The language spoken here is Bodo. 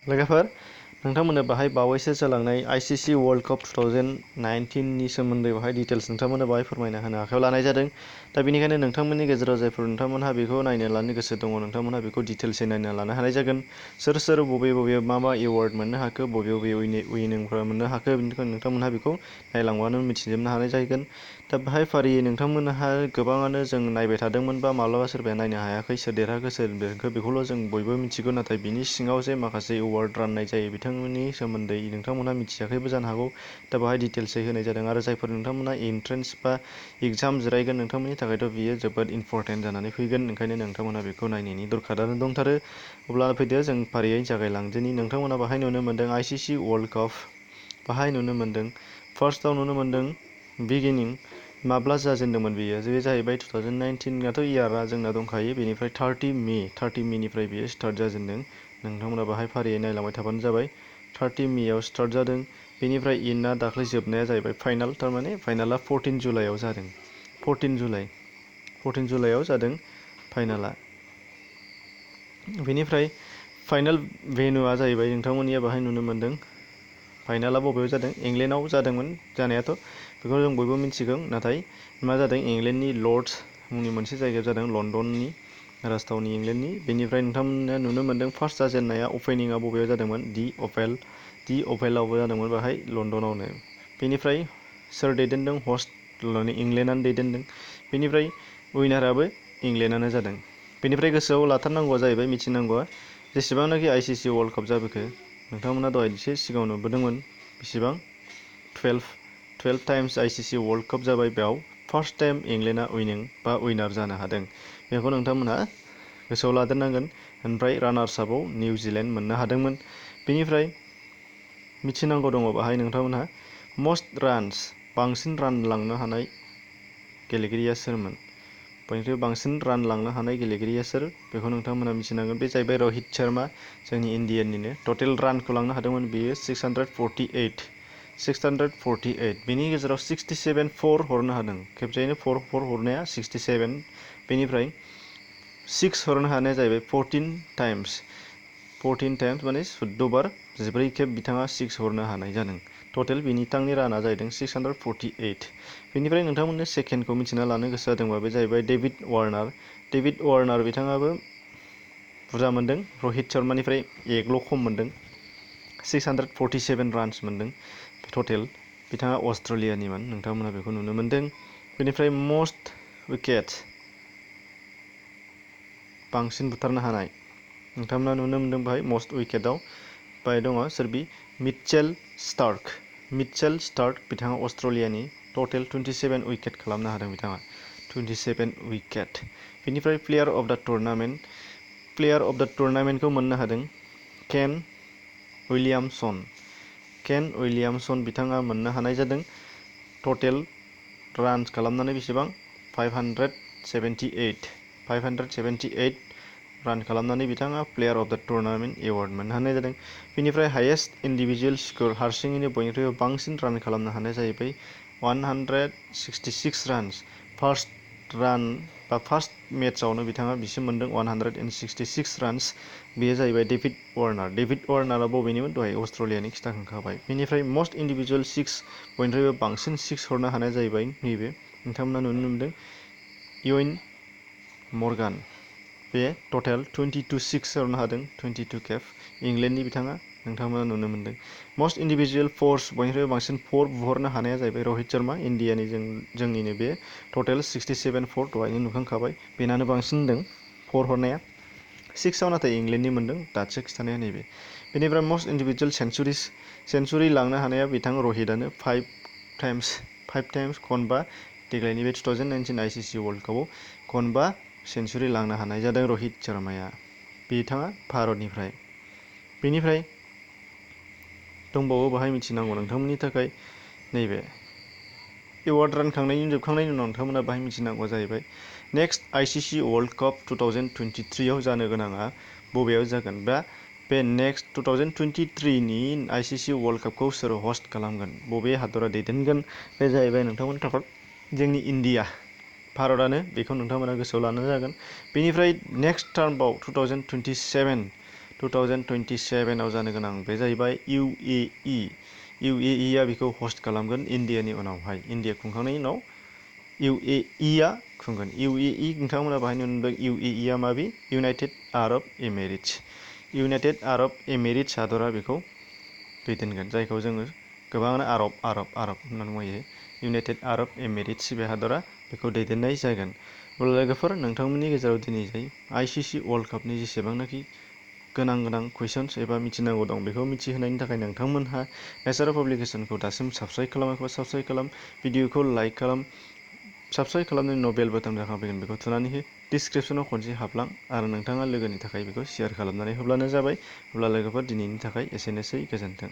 लोगोफोर नोंथांमोननो बाहाय बावैसो जालांनाय आईसीसी वर्ल्ड कप 2019 नि सोमोन्दै बाहाय डिटेल्स नोंथांमोननो बाहाय फोरमायना होनो आखायाव लानाय जादों। दा बेनिखायनो नोंथांमोननि गेजेराव जायफोर नोंथांमोनहा बेखौ नायनो लानो गोसो दङ नोंथांमोनहा बेखौ डिटेल्सै नायना लानो हानाय जागोन। सोर सोर बबे मा एवार्ड मोननो हाखो बबे विनिंफोरा मोननो हाखो बेनिखाय नोंथांमोनहा बेखौ नायलांबानो मिथिजोबनो हानाय जागोन। दा बाहाय फारियै नोंथांमोनहा गोबाङानो जों नायबाय थादोंमोन बा माब्लाबा सोरबाया नायनो हायाखै सोर देरहाखो सोर देरहाखो बेखौल' जों बयबो मिथिगौ। नाथाय बिनि सिङाव जे माखासे एवार्ड राननाय जायो बिथांमोननि सोमोन्दै नोंथांमोनहा मिथियाखैबो जानो हागौ। दा बाहाय डिटेल्सै होनाय जादों आरो जायफोर नोंथांमोनहा एन्ट्रेन्स बा एगजाम जिरायगोन नोंथांमोननि थाखायथ' बियो जोबोद इम्परटेन्ट जानानै फैगोन। ओंखायनो नोंथांमोनहा बेखौ नायनायनि दरखारानो दंथारो। अब्ला फैदो जों फारियै जागायलांदिनि। नोंथांमोनहा बाहाय नुनो मोन्दों आईसीसी वर्ल्ड कप बाहाय नुनो मोन्दों फार्स्टआव नुनो मोन्दों बिगिनिं माब्ला जाजेनदोंमोन बेयो बे जाहैबाय 2019आथ' इयारा जोंना दंखायो। बेनिफ्राय 30 मेनिफ्राय बियो स्टार्ट जाजेनदों। नोंथांमोना बाहाय फारियै नायलांबाय थाबानो जाबाय। 30 मेआव स्टार्ट जादों। बेनिफ्राय इनआ दाख्लै जोबनाया जाहैबाय फाइनाल थारमाने फाइनाला 14 जुलाइआव जादों। 14 जुलाइआव जादों फाइनाला। बेनिफ्राय फाइनाल भेन्युआ जाहैबाय नोंथांमोननिया बाहाय नुनो मोन्दों फाइनाला बबेयाव जादों इंलेन्डआव जादोंमोन जानायाथ' बेखौ जों बयबो मिथिगौ। नाथाय मा जादों इंलेन्डनि लर्ड्स मुंनि मोनसे जायगायाव जादों लण्डननि राजथावनि इंलेन्डनि। बेनिफ्राय नोंथांमोना नुनो मोन्दों फार्स्ट जाजेननाया अपेनिंआ बबेयाव जादोंमोन दि अभेलावबो जादोंमोन बाहाय लण्डनावनो। बेनिफ्राय सोर दैदेनदों हस्ट इंलेन्डआनो दैदेनदों। बेनिफ्राय उइनाराबो इंलेन्डआनो जादों। बेनिफ्राय गोसोआव लाथारनांगौआ जाहैबाय मिथिनांगौआ जेसेबांनाखि आईसीसी वर्ल्ड कप जाबोखो नोंथांमोना दहाय एसे सिगाङाव नुबोदोंमोन बेसेबां 12 टाइम्स आईसीसी वर्ल्ड कप जाबाय। बेयाव फार्स्ट टाइम इंलेन्डआ उइनार जानो हादों। बेखौ नोंथांमोनहा गोसोआव लादेरनांगोन। ओमफ्राय रानार्स आपआव निउजिलेण्ड मोननो हादोंमोन। बेनिफ्राय मिथिनांगौ दङ बाहाय नोंथांमोनहा मस्ट रान्स बांसिन रान लांनो हानाय गेलेगिरिया सोरमोन बयनिख्रुइ बांसिन रान लांनो हानाय गेलेगिरिया सोर बेखौ नोंथांमोना मिथिनांगोन। बे जाहैबाय रहित शर्मा जोंनि इण्डियाननिनो। टटेल रानखौ लांनो हादोंमोन बेयो 648। बेनि गेजेराव 67 4 हरनो हादों। खेबसेयैनो 4 हरनाया 67। बेनिफ्राय 6 हरनो हानाया जाहैबाय 14 टाइम्स माने 14 बार 14 खेब बिथाङा 6 हरनो हानाय जादों। टटेल बिथांनि राना जाहैदों 648। बेनिफ्राय नोंथांमोननो सेकेन्डखौ मिथिना लानो गोसो जादोंबा बे जाहैबाय डेभिड वार्नार बिथाङाबो बुरजा मोनदों। रहित शर्मानिफ्राय एकल' खम मोनदों। 647 रान्स मोनदों टटेल। बिथाङा अस्ट्रेलियानिमोन नोंथांमोना बेखौ नुनो मोन्दों। बेनिफ्राय मस्ट उइकेट बांसिन बुथारनो हानाय नोंथांमोना नुनो मोन्दों बाहाय मस्ट उइकेटआव बाहाय दङ सोरबि मिचेल स्टार्क बिथाङा अस्ट्रेलियानि। टटेल 27 उइकेट खालामनो हादों बिथाङा 27 उइकेट। बेनिफ्राय प्लेयार अफ द टुर्नामेन्टखौ मोननो हादों केन उइलियामसन बिथाङा मोननो हानाय जादों। टटेल रान्स खालामनानै बेसेबां 578 रान खालामनानै बिथाङा प्लेयार अफ द टुर्नामेन्ट एवार्ड मोननो हानाय जादों। बेनिफ्राय हाइएस्ट इन्डिभिजुवेल स्कर हारसिङैनो बयनिख्रुइबो बांसिन रान खालामनो हानाय जाहैबाय 166 रान्स। फार्स्ट मेट्सआवनो बिथाङा बिसिम मोनदों 166 रान्स। बेयो जाहैबाय डेभिड वार्नारा बबेनिमोन दहाय अस्ट्रेलियानि खिथाखांखाबाय। बेनिफ्राय मस्ट इन्डिभिजुवेल 6 बयनिख्रुइबो बांसिन 6 हरनो हानाय जाहैबाय नैबे नोंथांमोना नुनो मोन्दों इउइन मर्गान। बे टटेल 22 6 हरनो हादों 22 खेब इंलेन्डनि बिथाङा नोंथांमोना नुनो मोन्दों। मस्ट इन्डिभिजुवेल फोर्स बयनिख्रुइबो बांसिन 4 बुहरनो हानाया जाहैबाय रहित शर्मा इण्डियानि जोंनिनो बे टटेल 67 4 दहायनो नुखांखाबाय बेनानो बांसिन होनदों 4 हरनाया। 6आव नाथाय इंलेन्डनि मोन्दों दासो खिथानाया नैबे। बेनिफ्राय मस्ट इन्डिभिजुवेल सेन्चुरि लांनो हानाया बिथां रहितआनो 5 टाइम्स खनबा देग्लायनि बे 2019 आईसीसी वर्ल्ड कपआव खनबा सेन्चुरि लांनो हानाय जादों रहित शर्माया बिथाङा भारतनिफ्राय। बेनिफ्राय दंबावो बाहाय मिथिनांगौ नोंथांमोननि थाखाय नैबे एवार्ड जोबखांनायनि उनाव नोंथांमोना बाहाय मिथिनांगौ जाहैबाय नेक्स्ट आईसीसी वर्ल्ड कप 2023आव जानो गोनाङा बबेयाव जागोन बा बे नेक्स्ट 2023 नि आईसीसी वर्ल्ड कपखौ सोर हस्ट खालामगोन बबे हादरा दैदेनगोन बे जाहैबाय नोंथांमोननि थाखाय जोंनि इण्डिया भारतआनो। बेखौ नोंथांमोना गोसोआव लानो जागोन। बेनिफ्राय नेक्स्ट टार्मआव 2027 आव जानो गोनां बे जाहैबाय UAE। UAE आ बेखौ हस्ट खालामगोन इन्डियानि उनावहाय। इन्डिया खुंखांनायनि उनाव UAE आ खुंगोन। UAE नोंथांमोना बाहाय नुनो मोनदों UAE आ माबे? इउनाइटेड आरब एमिरेट्स। इउनाइटेड आरब एमिरेट्स हादरा बेखौ दैदेनगोन, जायखौ जोङो गोबाङानो आरब होननानै बुङो। इउनाइटेड आरब एमिरेट्स बे हादरा बेखौ दैदेननाय जागोन। अब्ला लोगोफोर, नोंथांमोननि गेजेराव दिनै ICC वर्ल्ड कापनि जेसेबांनाखि गोनां कुइसन्स एबा मिथिनांगौ दं बेखौ मिथिहोनायनि थाखाय नोंथांमोनहा नेचार पाब्लिकेसनखौ दासिम साबस्क्राइब खालामाखैबा साबस्क्राइब खालाम, भिडिअखौ लाइक खालाम, साबस्क्राइब खालामनायनि उनाव बेल बाटन जाखांफैगोन बेखौ थुनानै हो, डिसक्रिपसनाव खनसे हाबलां आरो नोंथाङा लोगोनि थाखाय बेखौ शेयार खालामनानै होब्लानो जाबाय। अब्ला लोगोफोर, दिनैनि थाखाय एसेनोसै, गोजोन्थों।